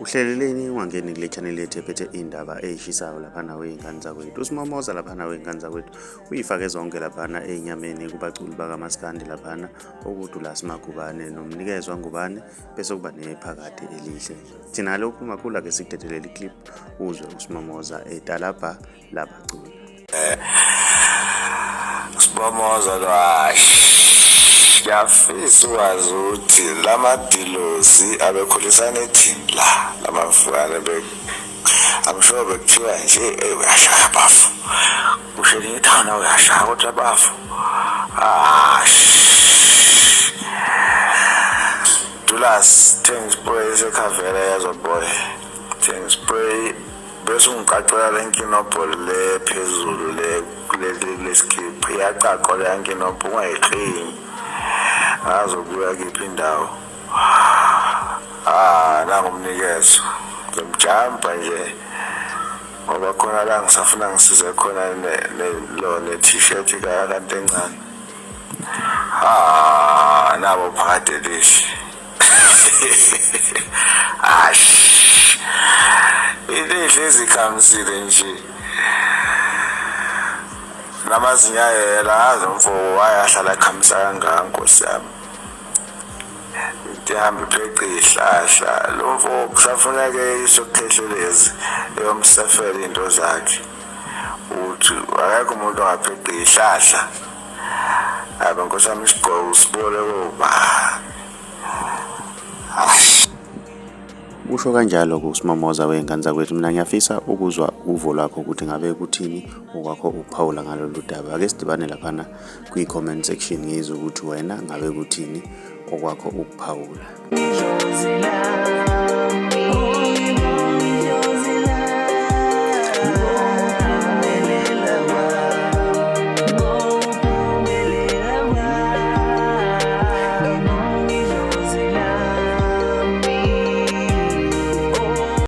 Uhleleleni ungangeni kule channel yethu ephethe iy'ndaba ey'shisayo laphana wey'ngane zakwethu. USimomoza laphana wey'ngane zakwethu uyifake zonke laphana ey'nyameni kubaculi bakamaskandi laphana okuDulas Magubane noMnikezwa Ngubane bese kuba nephakade elihle. Thina lokhu makhulu ake sikudedelele iclip uzwe uSimomoza etalabha labaculi. Sibomoza lwash. Ngiyafisa ukwazi ukuthi lamadilozi abekhulisana ethini la lamafukane be I'm sure bekuthiwa nje hey uyashaya bafu. Usho elinye ithawula uyashaya kodwa bafu. Ah. Dulas thenga spray esekhavela yazo boy. Thenga spray bese ungiqaqela le nkinobho le phezulu le kuleli lesikhipha iyaqaqwa le nkinobho ungayiqini azobuya kiphi indawo ah nangumnikezo ngimjampa nje ngoba khona la ngisafuna ngisize khona lo ne-t-shirt kanti encane ah nabo phakade lihle Ash. Ilihle izikhamisile nje. Namazinyo ayela azi umfo wayahlala ekhamisa kangaka nkosi yami. Into ihamba ipheqe ihlahla. Lo mfo kusafuneka isokhehlelezi eyomsefela into zakhe. Uthi akekho umuntu ongapheqi ihlahla. Aba nkosi yami isigqoko usibole kobani. Usho kanjalo-ke uSimomoza wey'ngane zakwethu. Mina ngiyafisa ukuzwa uvo lwakho ukuthi ngabe kuthini okwakho ukuphawula ngalolu daba. Ake sidibane laphana kwi-comment section ngizwe ukuthi wena ngabe kuthini okwakho ukuphawula. Dlozi lami.